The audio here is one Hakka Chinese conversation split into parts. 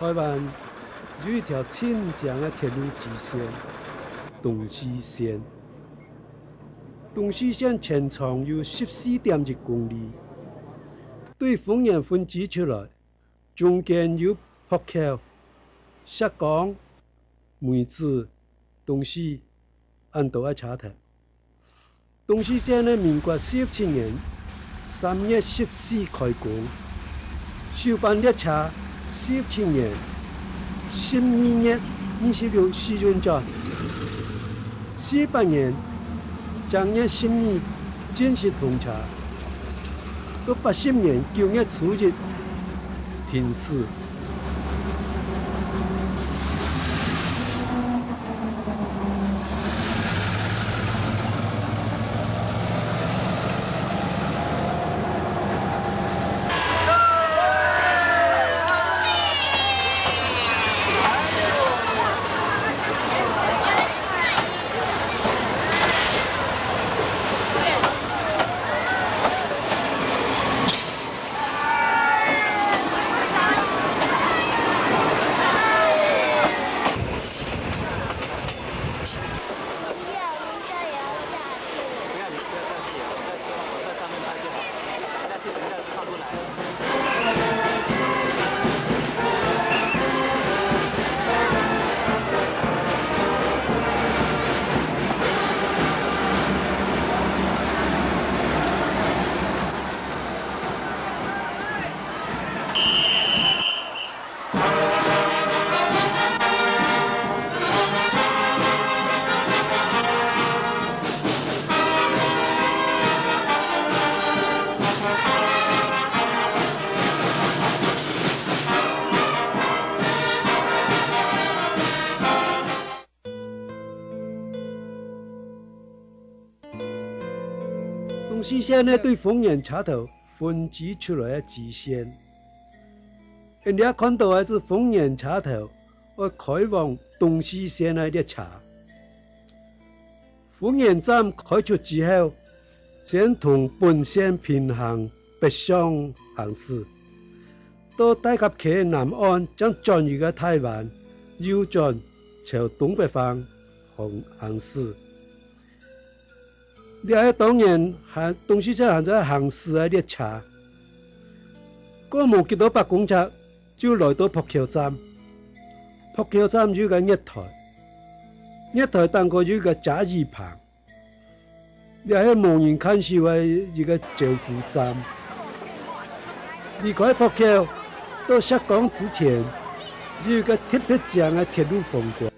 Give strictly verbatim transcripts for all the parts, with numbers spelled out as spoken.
台灣有一條盡靚个鐵路支線，東勢線。東勢線全長有十四點一公里，對豐原分支出來，中間有博橋、石岡、梅子、東勢恁多个車頭。 東勢線个民國四十七年三月十四開工，首班列車四十七年十二月二十六試運轉，四十八年正月十二正式通車，到八十年九月初一停駛。 不要，你再也要下去。不要，你不要再去了，我在车，我在上面拍就好。下去等一下上不来。 東勢線个對豐原車頭分支出來个支線。𠊎這看到个係豐原車頭愛開往東勢線个列車。豐原站開出之後，先同本線平行北上行駛，到大甲溪南岸，正轉入个大灣，右轉朝東北方行，行駛。 這係當年還，東勢線還在行駛个列車。過無幾多百公尺，就來到博橋站。博橋站有一個月台，月台頂高有一個遮雨棚。這係無人看守个一個招呼站。離開博橋，到石岡之前，有一個特別靚个鐵路風光。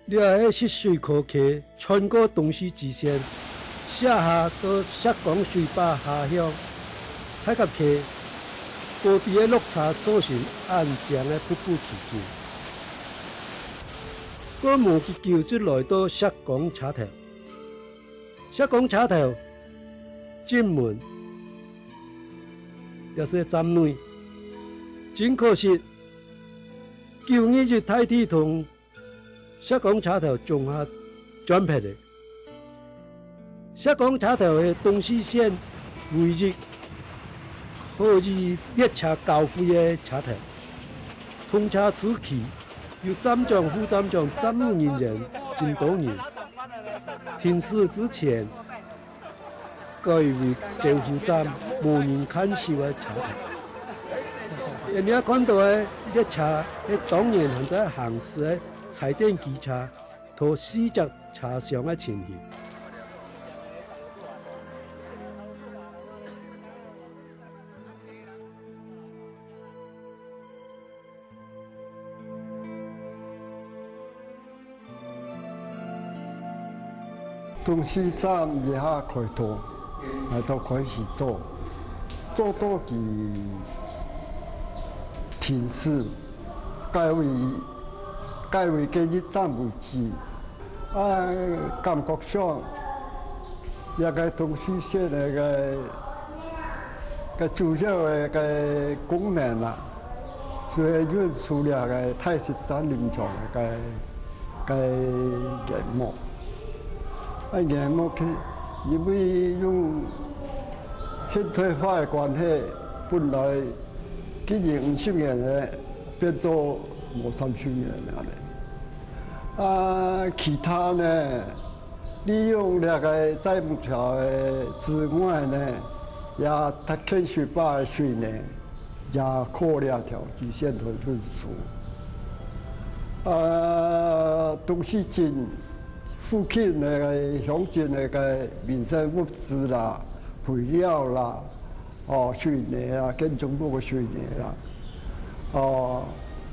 這係係水科溪穿過東勢支線，斜下到石岡水壩下鄉，大甲溪，高低个落差造成恁靚个瀑布奇景。過無幾久就來到石岡車頭。石岡車頭，進門，這係站內。真可惜，九二一大地動 石岡車頭總下轉忒咧。石岡車頭係東勢線唯一可以列車交會个車頭。通車初期，有站長、副站長、站務人員真多人。停駛之前， 該位政府站無人看守个車頭。𠊎這看到个列車係當年還在行駛个柴電機車，拖四隻車廂个情形。 東勢站一下開通，𠊎就開始做，做到佢停駛，改為，改為該一站為止。啊，感覺上，這个東勢線个，个 个主要个，个功能啊，就係運輸這个大雪山林場个，个，个原木。啊，原木佢因為用現代化个關係，本來經營五十年个變做無三十年了呢。啊，其他呢，利用這个載木橋个之外呢，也搭建水壩个水呢，也靠這條支線來運輸。啊，東勢鎮附近个鄉鎮个民生物資啦、肥料啦， 哦，水泥啊，建築物个水泥啦，哦，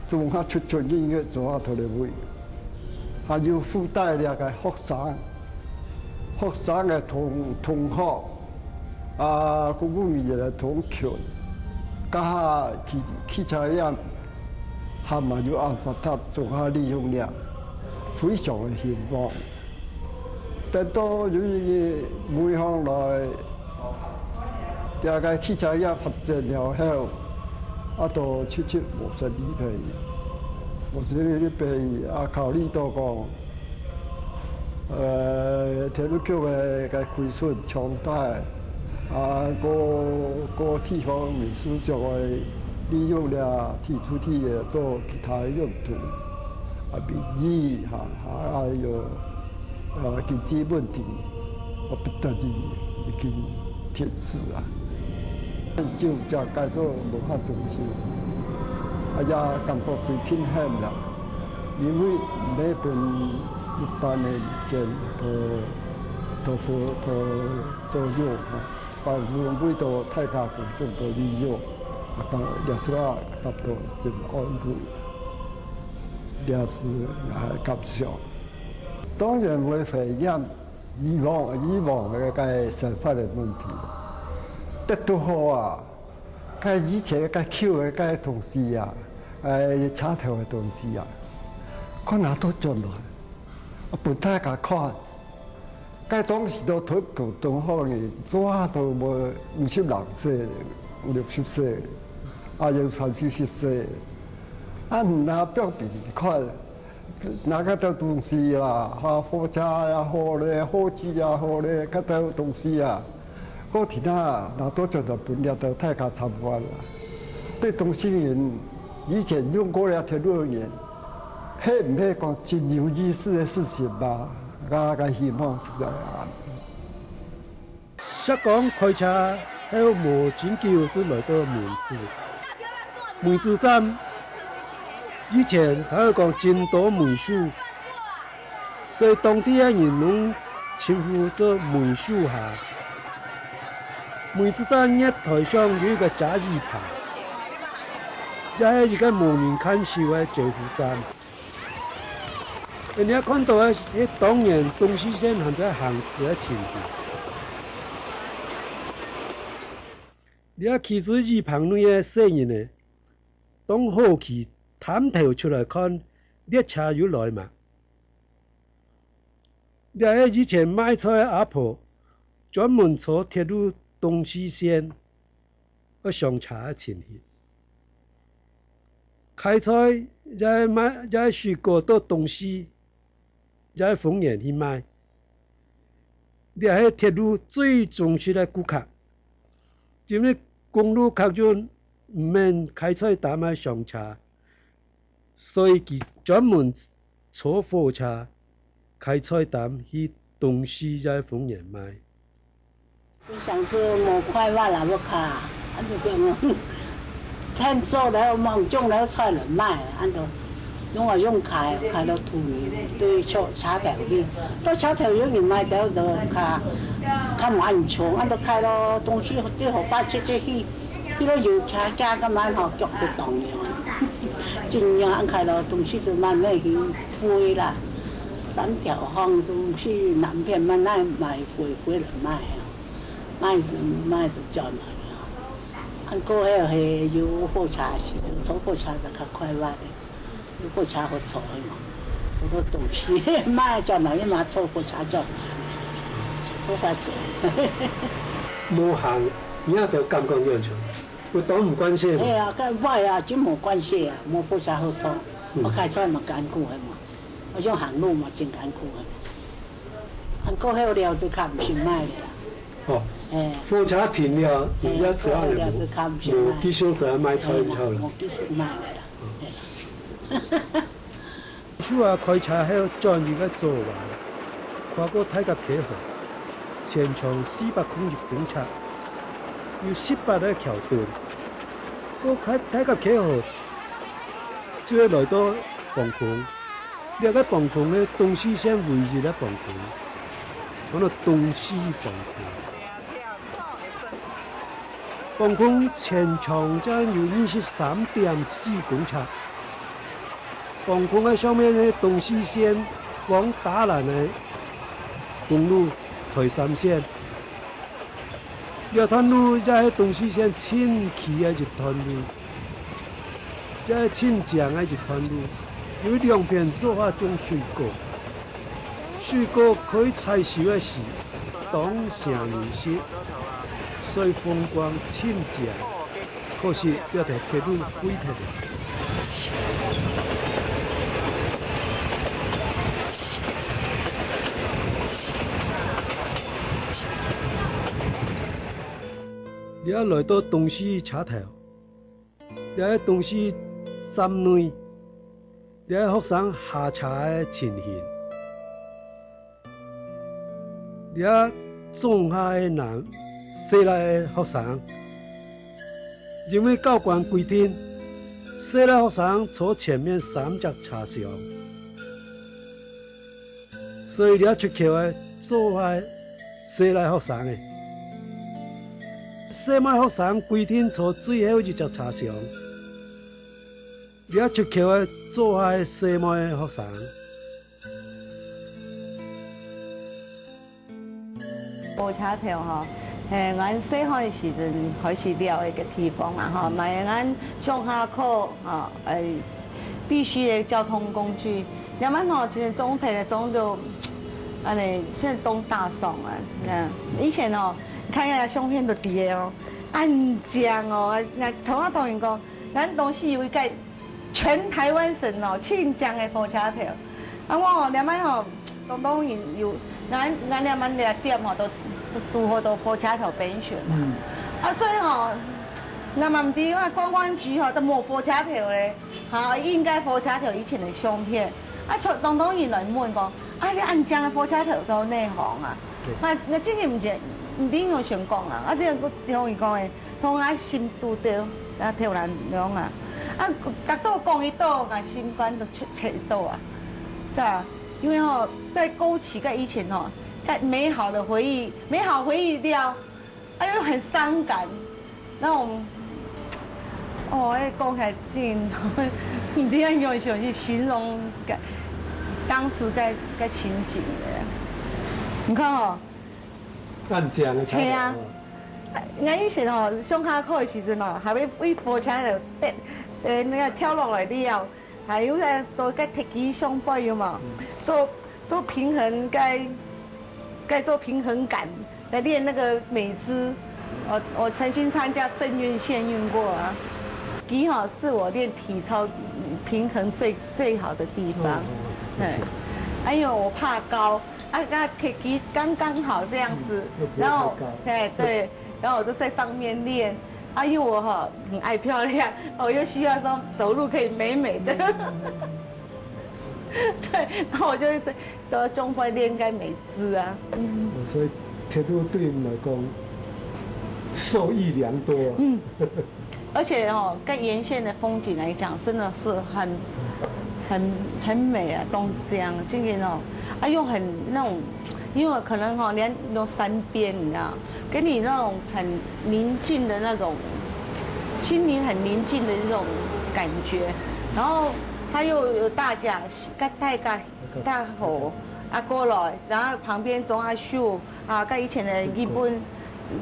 總下出出入入總下到了位，還有附帶這个學生，學生个同同學，啊，公務人員个同群，加下汽汽車業，還蠻有辦法，總下利用了，非常个興旺。 等到有一日煤行來，這个汽車業發展了後，啊，都七七無生理賠，無生理賠啊，考慮到講，呃，鐵路局个个虧損重大，啊，各各地方民宿就會利用了地主地个做其他用途，啊，名義哈，還有 呃，經濟問題，啊，不得已已經停止啊。就將該做文化中心，哎呀，感覺真慶幸啦，因為毋係分一般个人都都做都做用啊，把分為到大家公眾个利用，啊，當然也係啊，感到真安慰，也係也感謝。 當然會懷念以往以往个該生活个問題。得都好啊，該以前該舊个該東西啊，哎，車頭个東西啊，看拿倒轉來，啊，分大家看。該當時都同同學人，做下都無五十零歲，五六十歲，啊，有三四十歲，啊，拿表俾你看。 拿該兜東西啦，哈，貨車也好咧，貨機也好咧，該兜東西啊，過去啊，拿到轉來分這兜大家參觀啦。對東勢人以前用過這鐵路个人，係毋係講真有意思个事情吧？𠊎个希望就係恁。 石岡開車後無幾久就來到門子。門子站以前聽講真多梅樹，所以當地个人攏稱呼做梅樹下。門子站月台上有一個甲乙棚，也係一個無人看守个政府站。 你看到个係當年東勢線還在行駛个情形。這企在椅棚內个細人仔，當好奇探頭出來看列車有來無。這係以前賣菜个阿婆，專門坐鐵路東勢線 愛上車个情形。㧡菜也賣，也水果到東勢，也豐原去賣。這係鐵路最忠實个顧客，因為公路客運毋免㧡菜擔仔上車， 所以佢專門坐火車，㧡菜擔去東勢也豐原賣。想說無快活啦，屋下，啊，就想講，趁早了，望將了出來賣，啊，就用啊用㧡，㧡到土裡，對車，車頭去，到車頭有人賣，就，就較，較無恁重，啊，就㧡到東勢，對河壩直直去。 去到有車架个嘛吼，腳都凍了。真正恁開咯，東勢就慢慢去飛啦。三條巷東勢南片慢慢賣飛飛了賣啊，賣賣就轉來了。恁過後係有火車時，坐火車就較快活个。 有火車好坐个嘛，坐到東勢，嘛轉來，嘛坐火車轉來，坐火車。無行，你也都感覺有趣，有當毋慣勢無？哎呀，該壞啊，真無慣勢啊，無火車好坐，嗯。我開車嘛艱苦个嘛，我想行路嘛真艱苦个。啊，過後了就較毋識賣了啦。哦，哎。火車停了，哎，你也只好過後了就較毋識賣。無繼續再賣菜就好了。哎，無繼續賣了啦。嗯。哎。樹仔開車後轉入个左彎，跨過大甲溪河，全長四百空一公尺，有十八个橋墩。過大甲溪河，就會來到防空。這个防空係東勢線唯一个防空，安到東勢防空。防空全長正有二十三點四公尺。 防空个上面係東勢線往打蘭个公路台三線。這段路也係東勢線盡蹊个一段路，也係盡靚个一段路，因為兩片做下種水果。 水果可以採收个時，當成人食，所以風光盡靚。可惜這條鐵路廢忒了。這來到東勢車頭， 這係東勢站內，這係學生下車个情形。這中下个男，細倈个學生，因為教官規定，細倈學生坐前面三隻車廂。 所以這出口个做下細倈學生个，細妹學生規定坐最後一隻車廂。這出口个做下細妹學生。 火車頭吼，係，𠊎細漢个時陣開始尞一个地方啊吼，嘛係𠊎上下課吼，欸，必須个交通工具。這滿吼，其實中坯个中就，恁呢，現在東大爽啊，嗯，以前哦，看那相片都知个哦，恁靚哦，那頭下同人講，咱東勢有一个 全台灣省哦，盡靚个火車頭。啊，𠊎哦，這擺吼，當當然有，𠊎，𠊎這擺這店吼，都，都堵好多火車頭邊緣嘛。嗯。啊，所以吼，𠊎嘛毋知啊，觀光局吼，都無火車頭咧，哈，應該火車頭以前个相片。啊，就當當然來問講，啊，你恁靚个火車頭做哪行啊？對。啊，𠊎真个毋知，毋知仰想講啊，啊，這个我同你講个， 同𠊎心堵著，啊，頭那樣啊。啊，逐到講一到，𠊎心肝都切，切一到啊。是啊，因為吼，在過去个以前吼，該美好的回憶，美好回憶了，哎喲，很傷感。那種，哦，哎，講起來真，毋知愛用什麼去形容該，當時該，該情景的。你看哦， 恁靚个車頭。係啊。哦。𠊎以前哦，上下課个時陣哦，還會對火車頭跌，呃，那個跳落來了，還有在，在該鐵枝上背有無？嗯。做，做平衡該，該做平衡感，來練那個美姿。我，我曾經參加政運、縣運過啊。鐵枝吼，是我練體操平衡最，最好的地方。哦，哦，哦。哎。啊，因為我怕高， 啊，那鐵枝剛剛好這樣子，嗯，又不會太高。然後，哎，對，然後我就在上面練。啊，因為我哈，很愛漂亮，我又希望說走路可以美美的。嗯。對，然後我就一直都在中間練該美姿啊。嗯。哦，所以鐵路對你來講，受益良多啊。嗯。 而且哦，跟沿線的風景來講，真的是很、很、很美啊，東江今年哦，啊，又很那種，因為可能哦，連有山邊，你知道，給你那種很寧靜的那種，心靈很寧靜的那種感覺。然後它又有大甲溪，大甲，大河啊過來，然後旁邊種下樹， 啊，跟以前的日本，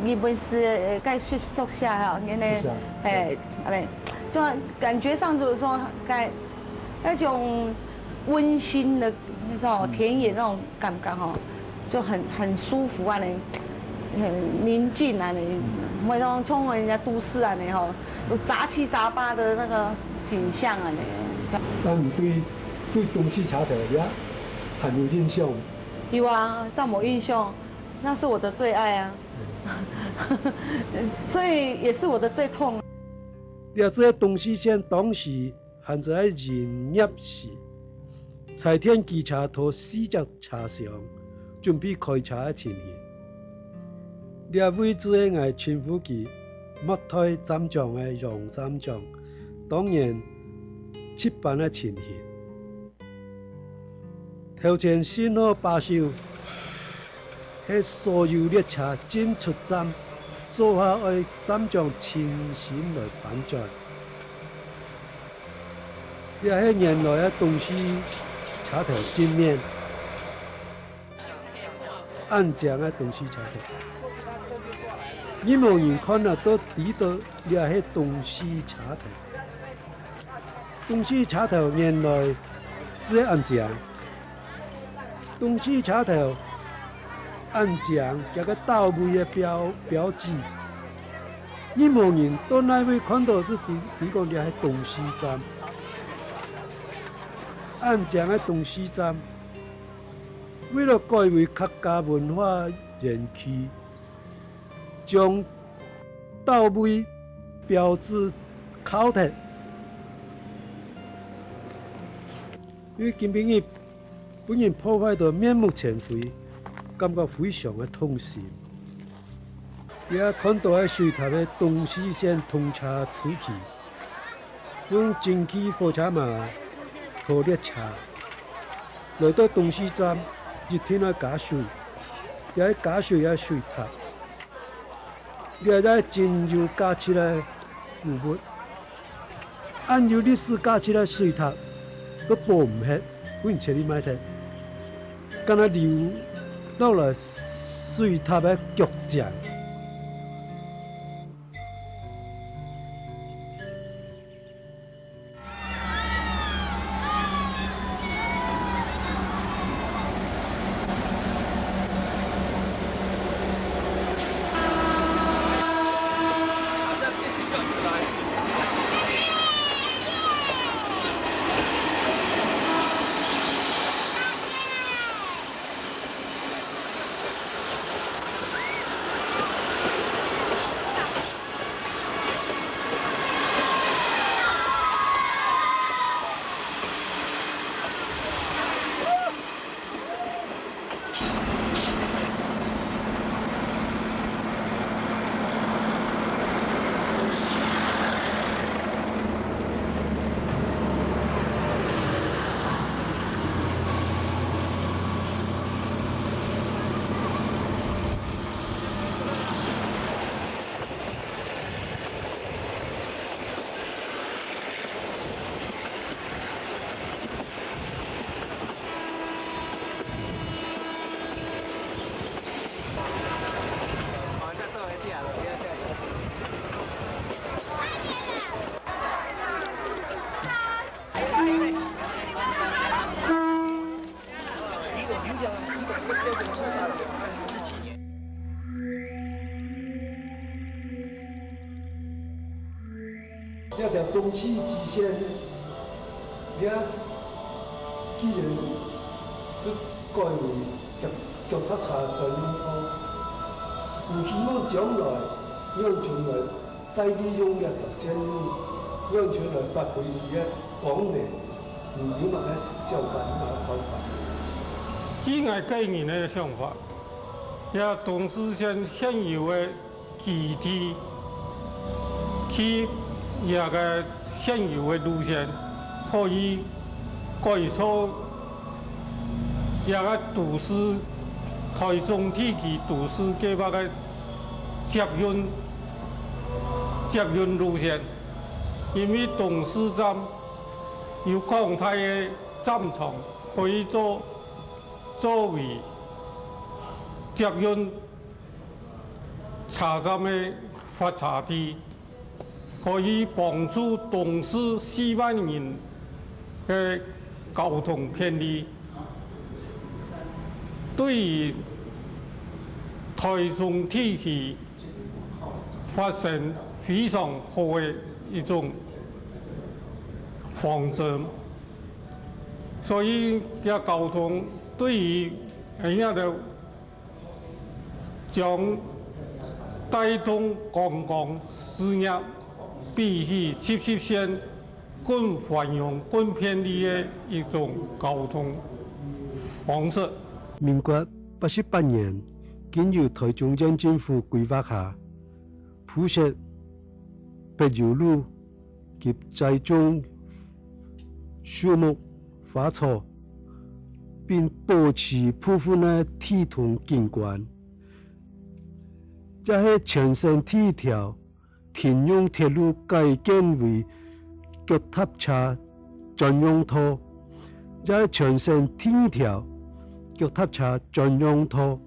日本式的，呃，該宿，宿舍哈，原來，宿舍。哎，哎，就感覺上就是說，該那種溫馨的那種田園那種感覺哈，就很，很舒服啊，呢，很寧靜啊，呢，不會說像人家都市啊，呢，吼，有雜七雜八的那個景象啊，呢。那你對，對東勢車頭也很有印象？有啊，這麼有印象。 那是我的最愛啊。所以也是我的最痛。這隻東勢線當時還在營業時，彩電機車拖四隻車廂，準備開車个情形。這位就係𠊎稱呼佢末代站長个楊站長，當年值班个情形。 頭前信號把手，係所有列車進出站，做下愛站長親身來搬轉。這係原來个東勢車頭正面，恁靚个東勢車頭，任何人看啊都知道這係東勢車頭。 東勢車頭原來係恁靚。東勢車頭恁靚，這个到位个標，標誌，任何人到哪位看到就知，知講這係東勢站。恁靚个東勢站，為了改為客家文化園區， 將到位標誌敲忒。因為今晡日分人破壞到面目全非，感覺非常个痛心。這看到个水塔个東勢線通車初期， 用蒸汽火車嘛拖列車，來到東勢站，一定愛加水，也愛加水个水塔。這也真有價值个古物。恁有歷史價值个水塔，都保毋忒，分人切去賣忒，干焦留落來水塔个腳跡。這條東勢支線，這既然係改為腳，腳踏車專用道，毋希望將來仰般來再利用這條線路，仰般來發揮佢个功能，你有麼个想法，有麼个看法？以𠊎個人个想法，這東勢線現有个 基地，去這个現有个路線，可以改造這个都市，台中地區都市計畫个捷運，捷運路線。因為東勢站有廣大个站場，可以做，作為捷運 車站个發車地，可以幫助東勢四萬人个交通便利，對於台中地區發展非常好个一種方針。所以，這交通對於𠊎等 將帶動觀光事業比起直直線更繁荣、更便利个一種交通方式。民國八十八年，經由台中縣政府規劃下，鋪設柏油路及栽種樹木、花草，並保持部分个地動景觀。這係全省第一條 停用鐵路改建為腳踏車專用道，也係全省第二條腳踏車專用道。